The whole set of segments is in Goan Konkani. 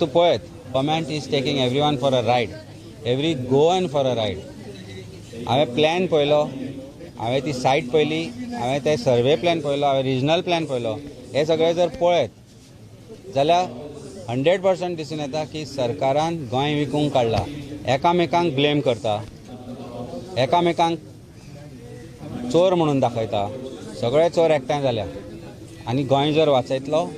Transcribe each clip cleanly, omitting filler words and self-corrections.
तूं पळयत, government is taking everyone for a ride, every Goan for a ride. हांवें प्लॅन पळयलो, हांवें ती सायट पळयली, हांवें ते सर्वे प्लॅन पळयलो, हांवें रिजनल प्लॅन पळयलो. हे सगळे जर पळयत जाल्यार 100% दिसून येता की सरकारान गोंय विकूंक काडला. एकामेकांक ब्लेम करता, एकामेकांक चोर म्हणून दाखयता. सगळे चोर एकठांय जाल्या आनी गोंय जर वाचयतलो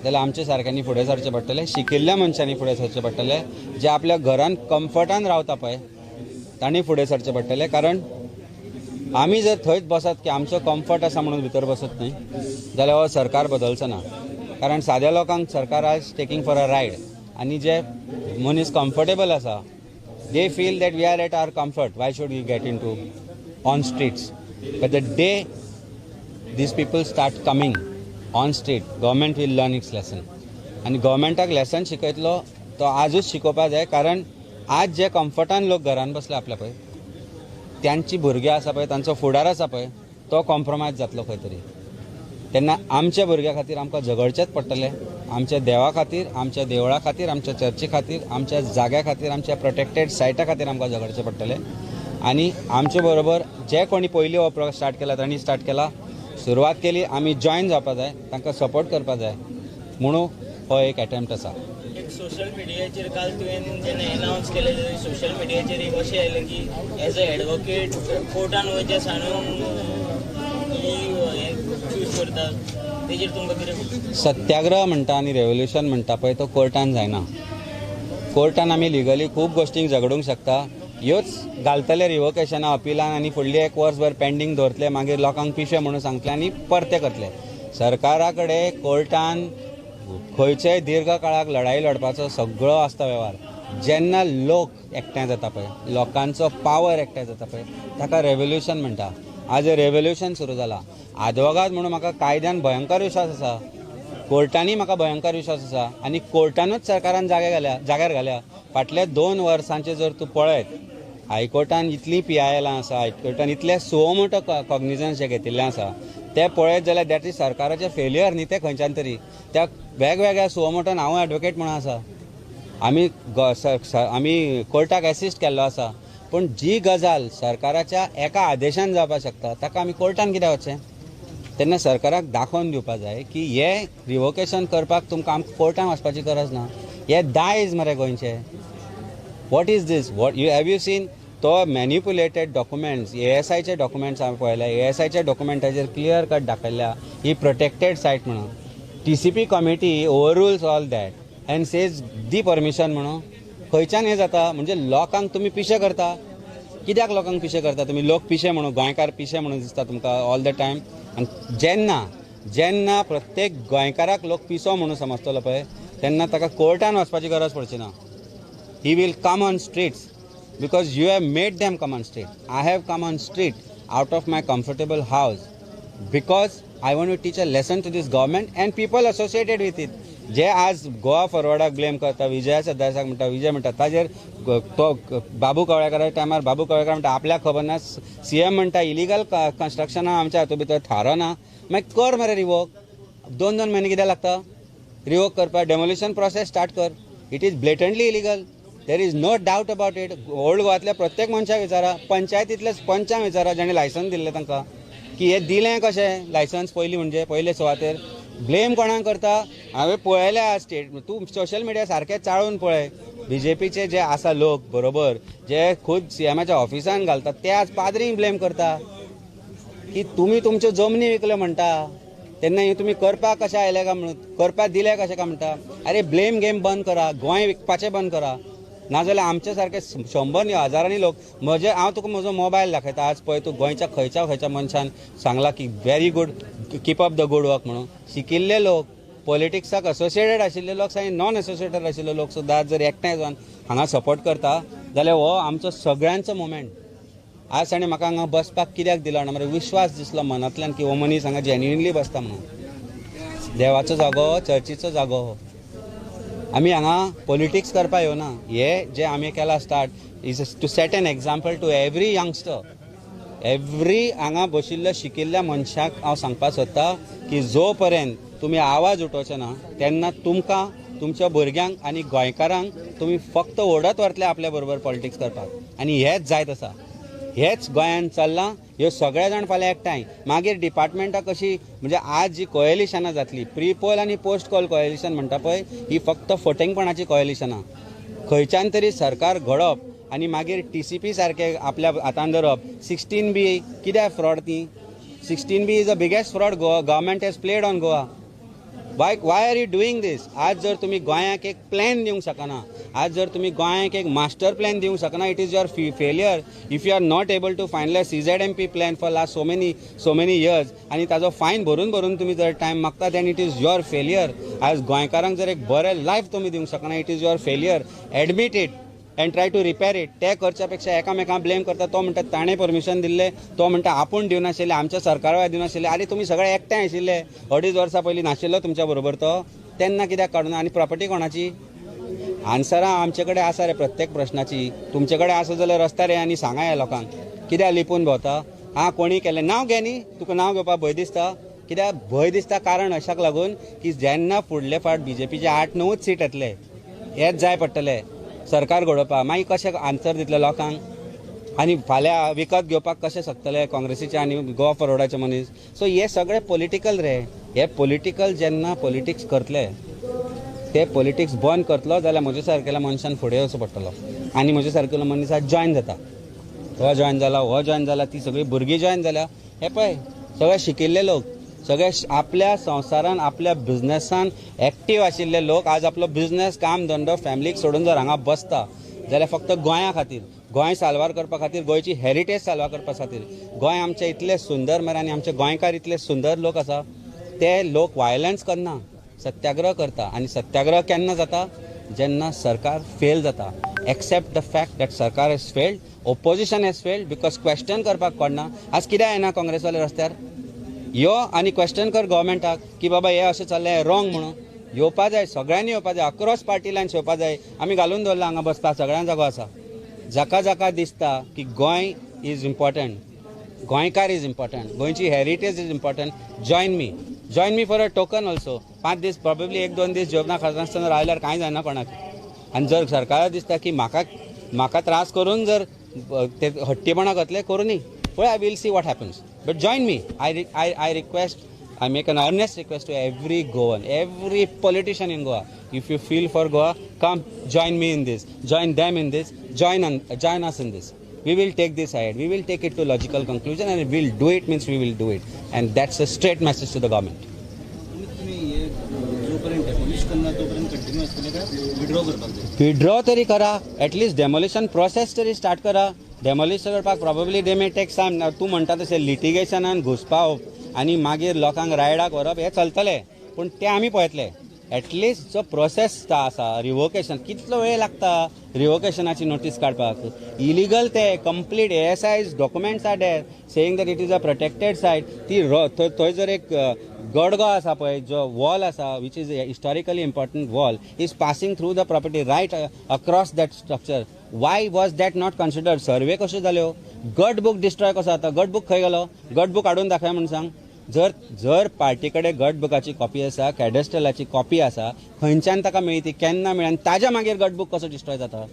जाल्यार आमच्या सारक्यांनी फुडें सरचें पडटलें, शिकिल्ल्या मनशांनी फुडें सरचें पडटलें, जे आपल्या घरान कम्फर्टान रावता पळय तांणी फुडें सरचें पडटलें. कारण आमी जर थंयच बसत की आमचो कम्फर्ट आसा म्हणून भितर बसत न्हय जाल्यार हो सरकार बदलचो ना. कारण साद्या लोकांक सरकार आज टेकींग फॉर अ रायड आनी जे मनीस कम्फर्टेबल आसा they feel that we are at our comfort, why should we get into on streets. But the day these people start coming on street, government will learn its lesson. आनी गव्हर्मेंटाक लेसन शिकयतलो तो आजूच शिकोवपा जाय. कारण आज जे कम्फर्टान लोक घरान बसले आपल्या पळय त्यांची भुरगीं आसा पळय, तांचो फुडार आसा पळय, तो कॉम्प्रोमायज जातलो खंय तरी. तेन्ना आमच्या भुरग्यां खातीर आमकां झगडचेंच पडटलें. आमच्या देवा खातीर, आमच्या देवळा खातीर, आमच्या चर्ची खातीर, आमच्या जाग्या खातीर, आमच्या प्रोटेक्टेड सायटा खातीर आमकां झगडचें पडटलें. आनी आमचे बरोबर जे कोणी पयलीं हो प्रोग्राम स्टार्ट केला तांणी स्टार्ट केला, सुरवात केली, आमी जॉयन जावपा जाय, तांकां सपोर्ट करपा जाय म्हणून हो एक एटेम्प्ट आसा. एक सोशल मिडियाचेर काल तुवें जेन्ना एनावन्स केलें, सोशल मिडियाचेर एक अशें आयलें की एज अ एडवोकेट कोर्टान वयच्या सांडून चूज करता, तेजेर तुमकां कितें? सत्याग्रह म्हणटा आनी रेवोल्युशन म्हणटा पळय तो कोर्टान जायना. कोर्टान आमी लिगली खूब गोश्टींक झगडूंक शकता. ह्योच घालतले रिवोकेशना अपिलान आनी फुडली एक वर्सभर पेंडींग दवरतले, मागीर लोकांक पिशे म्हणून सांगतले आनी परते करतले. सरकारा कडेन कोर्टान खंयचेय दीर्घ काळाक लढाई लढपाचो सगळो आसता वेव्हार. जेन्ना लोक एकठांय जाता पळय, लोकांचो पावर एकठांय जाता पळय, ताका रेवोल्युशन म्हणटा. आज रेवोल्युशन सुरू जाला. आदवोगाद म्हणून म्हाका कायद्यान भयंकर विश्वास आसा, कोर्टांनी म्हाका भयंकर विश्वास आसा आनी कोर्टानूच सरकारान जाग्यार घाल्या. फाटल्या 2 वर्सांचे जर तूं पळयत, हायकोर्टान इतलीं PILां आसा, हायकोर्टान इतले सुओ मोटो कॉग्निजन्स जे घेतिल्लें आसा ते पळयत जाल्यार that is सरकाराचें फेलियर न्ही तें खंयच्यान तरी. त्या वेगवेगळ्या सुओ मोटोन हांव एडवोकेट म्हणून आसा, आमी आमी कोर्टाक एसिस्ट केल्लो आसा. पूण जी गजाल सरकाराच्या एका आदेशान जावपाक शकता ताका आमी कोर्टान कित्याक वचचें? तेन्ना सरकाराक दाखोवन दिवपा जाय की हे रिवोकेशन करपाक तुमकां आमकां कोर्टान वचपाची गरज ना. हे दायज मरे गोंयचे. What is this? What you have you seen? तो मॅनिपुलेटेड डॉक्युमेंट्स, ASIचे डॉक्युमेंट्स हांवें पळयल्या. ASIच्या डॉक्युमेंटाचेर क्लियर कट दाखयल्या ही प्रोटेक्टेड सायट म्हणून. TCP committee overrules all that and says the permission म्हणून. खंयच्यान हें जाता? म्हणजे लोकांक तुमी पिशे करता. कित्याक लोकांक पिशे करता तुमी? लोक पिशे म्हणून, गोंयकार पिशे म्हणून दिसता तुमकां ऑल the time. आनी जेन्ना जेन्ना प्रत्येक गोंयकाराक लोक पिसो म्हणून समजतलो पळय तेन्ना ताका कोर्टान वचपाची गरज पडची ना. He will come on streets because you have made them come on street. I have come on street out of my comfortable house because I want to teach a lesson to this government and people associated with it. जे आज गोवा फॉरवर्डाक ब्लेम करता, विजया सरदेसाक म्हणटा, विजय म्हणटा, ताजेर तो बाबू कवळेकारा टायमार बाबू कवळेकार म्हणटा आपल्याक खबर ना, CM म्हणटा इलिगल कन्स्ट्रक्शनां आमच्या हातूंत भितर थारो ना. मागीर कर मरे रिवोक. 2-2 म्हयने कित्याक लागता रिवोक करपाक? डेमोलिशन प्रोसेस स्टार्ट कर. It is blatantly illegal, there is no doubt about it. Old गोवांतल्या प्रत्येक मनशाक विचारा, पंचायतींतल्या पंचांक विचारा जाणें लायसन्स दिल्लें तांकां की हें दिलें कशें लायसन्स पयलीं, म्हणजे पयले सुवातेर ब्लेम कोणाक करता? हांवें पळयल्या स्टेट, तूं सोशल मिडिया सारकें चाळून पळय, BJPचे जे आसा लोक बरोबर जे खुद CMच्या ऑफिसान घालतात ते आज पाद्रींक ब्लेम करता की तुमी तुमच्यो जमनी विकल्यो म्हणटा, तेन्ना हें तुमी करपाक कशें आयले काय म्हणून, करपाक दिलें कशें काय म्हणटा. अरे ब्लेम गेम बंद करा, गोंय विकपाचें बंद करा, नाजाल्यार आमचे सारके 100 न्ही हजारांनी लोक. म्हजे हांव तुका म्हजो मोबायल दाखयता आज पळय, तूं गोंयच्या खंयच्या खंयच्या मनशान सांगला की very good, keep up the good work म्हणून. शिकिल्ले लोक, पॉलिटिक्साक असोसिएटेड आशिल्ले लोक आनी नॉन असोसिएटेड आशिल्ले लोक सुद्दां जर एकठांय जावन हांगा सपोर्ट करता जाल्यार हो आमचो सगळ्यांचो मुवमेंट. आज ताणें म्हाका हांगा बसपाक कित्याक दिलो ना, मरे विश्वास दिसलो मनांतल्यान की हो मनीस हांगा जेन्युइनली बसता म्हणून. देवाचो जागो हो, चर्चीचो जागो हो. आमी हांगा पॉलिटिक्स करपाक येवना. हे जे आमी केला start is to set an example to every youngster, every हांगा बशिल्ल्या शिकिल्ल्या मनशाक हांव सांगपाक सोदता की जो पर्यंत तुमी आवाज उठोवचे ना तेन्ना तुमकां तुमच्या भुरग्यांक आनी गोंयकारांक तुमी फक्त ओडत व्हरतले आपल्या बरोबर पॉलिटिक्स करपाक. आनी हेच जायत आसा, हेच गोंयान चल्लां. ह्यो सगळे जाण फाल्यां एकठांय मागीर डिपार्टमेंटां कशी म्हणजे आज जी कोएलिशनां जातली प्री पोल आनी पोस्ट पोल कोएलिशन म्हणटा पळय, ही फक्त फटींगपणाची कोएलिशनां. खंयच्यान तरी सरकार घडप आनी मागीर TCP सारके आपल्या हातान धरप. 16B कित्याक फ्रॉड ती? 16B is the biggest fraud Goa government has played on Goa. Why are you doing this? आज जर तुमी गोंयाक एक प्लॅन दिवंक शकना, आज जर तुमी गोंयाक एक मास्टर प्लॅन दिवंक शकना, it is your failure. If you are not able to finalise CZMP plan for last so many years आनी ताजो फायन भरून भरून तुमी जर टायम मागता, then it is your failure. आज गोंयकारांक जर एक बरें लायफ तुमी दिवंक शकना, it is your failure. Admit it and try to repair it. ते करच्या पेक्षा एकामेकांक ब्लेम करता. तो म्हणटा ताणें परमिशन दिल्लें, तो म्हणटा आपूण दिवनाशिल्लें, आमच्या सरकारा वेळार दिवनाशिल्लें. आरे तुमी सगळे एकठांय आशिल्ले, 2.5 वर्सां पयलीं नाशिल्लो तुमच्या बरोबर तो, तेन्ना कित्याक काडूना? आनी प्रॉपर्टी कोणाची? आन्सरां आमचे कडेन आसा रे प्रत्येक प्रश्नाची. तुमचे कडेन आसा जाल्यार रस्त्यार येया आनी सांगा ह्या लोकांक कित्याक लिपून भोंवता. आं, कोणी केलें नांव घे न्ही, तुका नांव घेवपाक भंय दिसता. कित्याक भंय दिसता? कारण अशाक लागून की जेन्ना फुडले फावट BJPचे 8-9 सीट येतले, हेच जाय पडटले सरकार घडोवपाक. मागीर कशें आन्सर दितले लोकांक? आनी फाल्यां विकत घेवपाक कशें शकतले काँग्रेसीचे आनी गोवा फॉरवर्डाचे मनीस? सो हे सगळे पॉलिटिकल रे. हे पॉलिटिकल जेन्ना पॉलिटिक्स करतले, ते पॉलिटिक्स बंद करतलो जाल्यार म्हजे सारकेल्या मनशान फुडें वचचो पडटलो. आनी म्हजे सारकेलो मनीस आज जॉयन जाता, हो जॉयन जाला, हो जॉयन जाला, ती सगळी भुरगीं जॉयन जाल्या. हे पळय सगळे शिकिल्ले लोक, सगळे आपल्या संवसारान आपल्या बिजनेसान एक्टीव आशिल्ले लोक आज आपलो बिजनेस काम धंदो फॅमिलीक सोडून जर हांगा बसता जाल्यार फक्त गोंया खातीर, गोंय साल्वार करपा खातीर, गोंयची हेरिटेज साल्वार करपा खातीर. गोंय आमचें इतलें सुंदर मरे आनी आमचे गोंयकार इतले सुंदर लोक आसा, ते लोक वायलन्स करना, सत्याग्रह करता. आनी सत्याग्रह केन्ना जाता? जेन्ना सरकार फेल जाता. एक्सेप्ट the fact that सरकार has failed, opposition has failed, because question करपाक कोण ना. आज कित्याक येना काँग्रेसवाले रस्त्यार? यो आनी क्वेश्चन कर गव्हर्मेंटाक की बाबा हे अशें चल्लें रॉंग म्हणून. येवपा जाय, सगळ्यांनी येवपा जाय, अक्रॉस पार्टी लायन्स येवपा जाय. आमी घालून दवरला हांगा बसपाक, सगळ्यांक जागो आसा. जाका जाका दिसता की गोंय is important, गोंयकार is important, गोंयची heritage is important, join me, join me for a token also. 5 दीस प्रॉबेबली 1-2 दीस जेवणा खातानासतना रावल्यार कांय जायना कोणाक. आनी जर सरकाराक दिसता की म्हाका म्हाका त्रास करून जर ते हट्टीपणा करतले, करूं न्ही, पळय, I will see what happens. But join me. I request, I make an earnest request to every Goan, every politician in Goa. If you feel for Goa, come join me in this, join them in this, join us in this. We will take this ahead. We will take it to logical conclusion, and we will do it means we will do it. And that's a straight message to the government. Withdraw तरी करा, एटलिस्ट डेमोलिशन प्रोसेस तरी स्टार्ट करा. डेमोलिशन करपाक probably they may take some. तूं म्हणटा तशें लिटिगेशनान घुसपावप आनी मागीर लोकांक रायडाक व्हरप हें चलतलें, पूण तें आमी पळयतले. एटलिस्ट जो प्रोसेस आसा रिवोकेशन, कितलो वेळ लागता रिवोकेशनाची नोटीस काडपाक? इलिगल ते complete ASI's documents are there saying that it is a protected site. ती थंय जर एक गडगो आसा पळय, जो वॉल आसा which is historically important wall is passing through the property right across that structure. Why was that not considered? Survey कश्यो जाल्यो? गट बूक डिस्ट्रॉय कसो जाता? गट बूक खंय गेलो? गट बूक हाडून दाखय म्हूण सांग. जर जर पार्टी कडेन गट बुकाची कॉपी आसा, कॅडस्ट्रलाची कॉपी आसा, खंयच्यान ताका मेळ्ळी, ती केन्ना मेळ्ळी आनी ताज्या मागीर गट बूक कसो डिस्ट्रॉय जाता?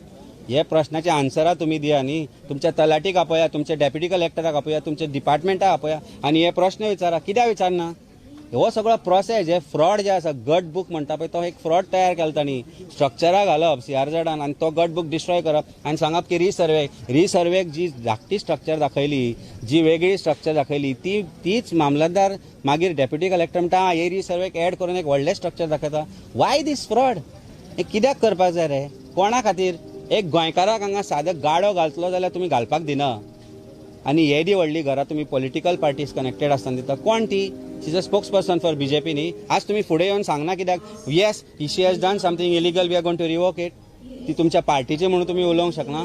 हे प्रश्नाचे आन्सरां तुमी दिया न्ही. तुमच्या तलाटीक आपया, तुमच्या डेप्युटी कलेक्टराक आपया, तुमच्या डिपार्टमेंटाक आपया आनी हे प्रश्न विचारा. कित्याक विचारना? हो सगळो प्रोसेस, हे फ्रॉड जे आसा, गट बूक म्हणटा पळय, तो एक फ्रॉड तयार केला तांणी. स्ट्रक्चरां घालप CRZान आनी तो गट बूक डिस्ट्रॉय करप आनी सांगप की रिसर्वे. रिसर्वेक जी धाकटी स्ट्रक्चर दाखयली, जी वेगळी स्ट्रक्चर दाखयली, ती तीच मामलतदार मागीर डेप्युटी कलेक्टर म्हणटा हे रिसर्वेक एड करून एक व्हडलें स्ट्रक्चर दाखयता. वाय दीस फ्रॉड? हें कित्याक करपाक जाय रे? कोणा खातीर? एक गोंयकाराक हांगा सादो गाडो घालतलो जाल्यार तुमी घालपाक दिना आनी येदी व्हडली घरां तुमी पॉलिटिकल पार्टीज कनेक्टेड आसतना दिता. कोण ती? She is a spokesperson for BJP न्ही. आज तुमी फुडें येवन सांगना कित्याक? Yes, she has done something illegal, we are going to revoke it. ती तुमच्या पार्टीची म्हणून तुमी उलोवंक शकना.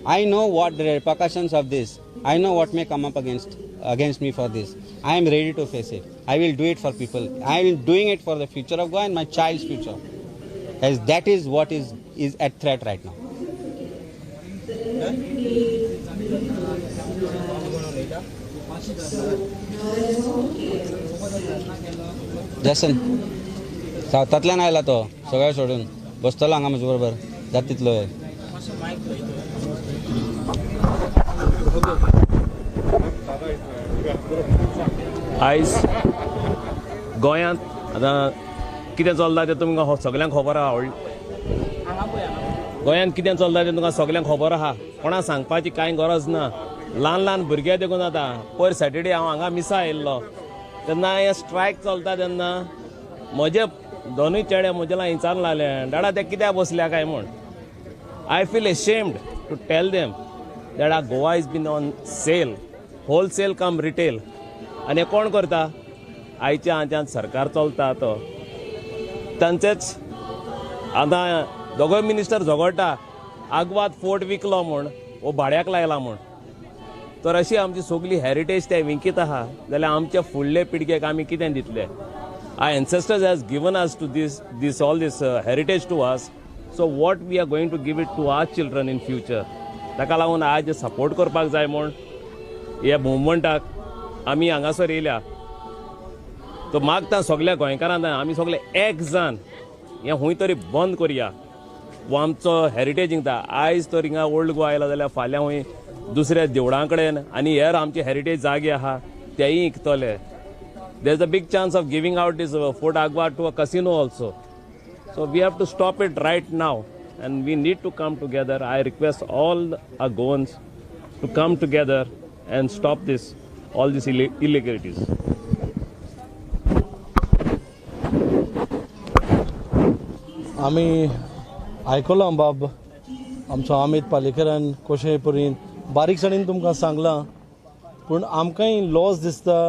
I know what the repercussions of this, I know what may come up against me for this. I am ready to face it. I will do it for people. I am doing it for the future of Goa and my child's future, as that is what is at threat right now. Jason. सावथांतल्यान आयला तो सगळें सोडून बसतलो हांगा म्हजे बरोबर जाता तितलो वेळ. आयज गोंयांत आतां कितें चल्लां तें तुमकां सगल्यांक खबर आहा. गोंयांत कितें चल्लां तें तुमकां सगल्यांक खबर आहा, कोणा सांगपाची कांय गरज ना. ल्हान ल्हान भुरगे देखून आतां पयर सॅटर्डे हांव हांगा मिसा आयिल्लो तेन्ना हें स्ट्रायक चलता तेन्ना म्हजे दोनूय चेडे म्हजे लागीं विचारूंक लागले, डाडा ते कित्याक बसल्या काय म्हूण. I feel ashamed to tell them that our Goa is been on sale, wholesale cum retail. आनी कोण करता? आयच्या आंच्यान सरकार चलता तो तांचेच. आतां दोगोय मिनिस्टर झगडटा, आगवाद फोर्ट विकलो म्हूण वो भाड्याक लायला म्हूण. तर अशी आमची सगळी हेरिटेज ते विंकीत आहा जाल्यार आमच्या फुडले पिळगेक आमी कितें दितले? Our ancestors has given us to this all this heritage to us, so what we are going to give it to our children in future? ताका लागून आज सपोर्ट करपाक जाय म्हूण ह्या मुवमेंटाक आमी हांगासर येयल्या. तो मागता सगल्या गोंयकारांक आमी सगळे एक जावन हें खंय तरी बंद करया वो आमचो हेरिटेज हिंगा. आयज तर हिंगा ओल्ड गोवा आयला जाल्यार फाल्यां खंय दुसऱ्या देवळां कडेन आनी हेर आमचे हेरिटेज जागे आहा तेय इकतले. There is a big chance of giving out this Fort Aguada to a casino also. So we have to stop it right now and we need to come together. I request all our Goans to come together and stop this, all these illegalities. आमी आयकलां बाब आमचो अमित पालेकरान कशें परीन बारीकसाणेन तुमकां सांगलां, पूण आमकांय लॉस दिसता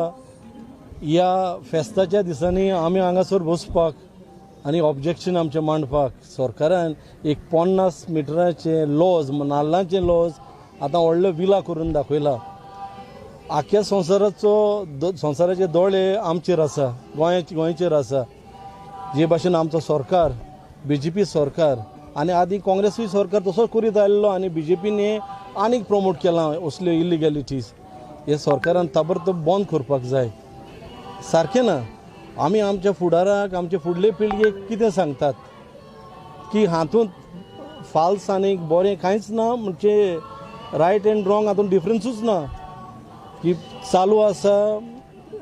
ह्या फेस्ताच्या दिसांनी आमी हांगासर बसपाक आनी ऑब्जेक्शन आमचें मांडपाक. सरकारान एक 50 मिटराचें लॉज, नाल्लांचें लॉज आतां व्हडलो विला करून दाखयला. आख्या संवसाराचो संवसाराचे दोळे आमचेर आसा, गोंयचेर आसा. जे भाशेन आमचो सरकार बीजेपी सरकार आनी आदी काँग्रेसूय सरकार तसोच करीत आयिल्लो आनी बीजेपीन आनीक प्रमोट केलां असल्यो इलिगॅलिटीज. हे सरकारान ताबडतोब बंद करपाक जाय. सारकें ना. आमी आमच्या फुडाराक, आमचे फुडले पिळगेक कितें सांगतात की हातूंत फाल्स आनी बरें कांयच ना, म्हणजे रायट एंड रॉंग हातूंत डिफरन्सूच ना. की चालू आसा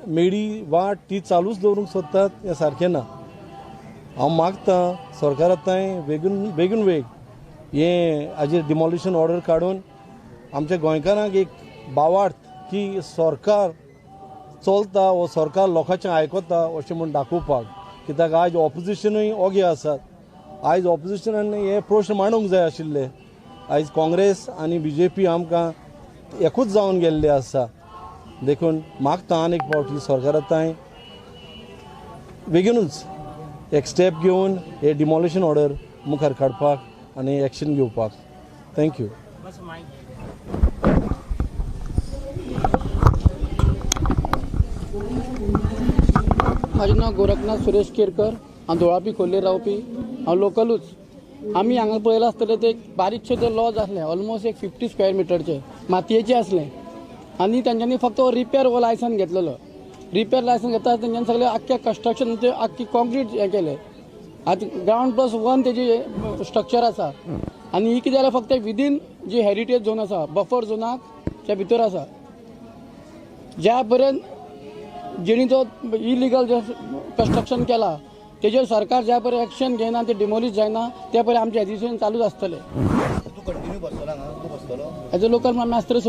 मेडी वाट ती चालूच दवरूंक सोदतात, हें सारकें ना. हांव मागतां सरकारा थंय बेगीन बेगीन वेग हें हाजेर डिमॉलिशन ऑर्डर काडून आमच्या गोंयकारांक एक बावार्थ की सरकार चलता वो सरकार लोकांचें आयकता अशें म्हूण दाखोवपाक. कित्याक आयज ऑपोजिशनूय ओगे आसात. आयज ऑपोजिशनान हे प्रश्न मांडूंक जाय आशिल्ले. आयज काँग्रेस आनी बीजेपी आमकां एकूच जावन गेल्ले आसा. देखून मागता आनी एक फावटी सरकारा थंय बेगीनूच एक स्टेप घेवन हे डिमॉलिशन ऑर्डर मुखार काडपाक आनी एक्शन घेवपाक. Thank you. म्हाजें नांव गोरखनाथ सुरेश केरकर. हांव धोळापी खोर्ले रावपी. हांव लोकलूच. आमी हांगा पळयलां आसतलें ते बारीकशें ते लॉज आसलें, ऑलमोस्ट एक 50 स्क्वेअर मिटरचें मातयेचें आसलें आनी तांच्यांनी फक्त रिपेर हो लायसन घेतलेलो. रिपेर लायसन घेता तेंच्यांनी सगळें आख्खें कन्स्ट्रक्शन आख्खी कॉन्क्रीट हें केलें. आतां ग्रावंड प्लस 1 तेजी स्ट्रक्चर आसा आनी ही कितें जाल्यार फक्त विदीन जी हेरिटेज झोन आसा, बफर झोनाक त्या भितर आसा. ज्या पर्यंत जेणी तो इलिगल जे कन्स्ट्रक्शन केला तेजेर सरकार ज्या पर्यंत एक्शन घेयना, ते डिमोलिश जायना, त्या पर्यंत आमचें एजिटेशन चालूच आसतलें. एज अ लोकल आमी आसतले.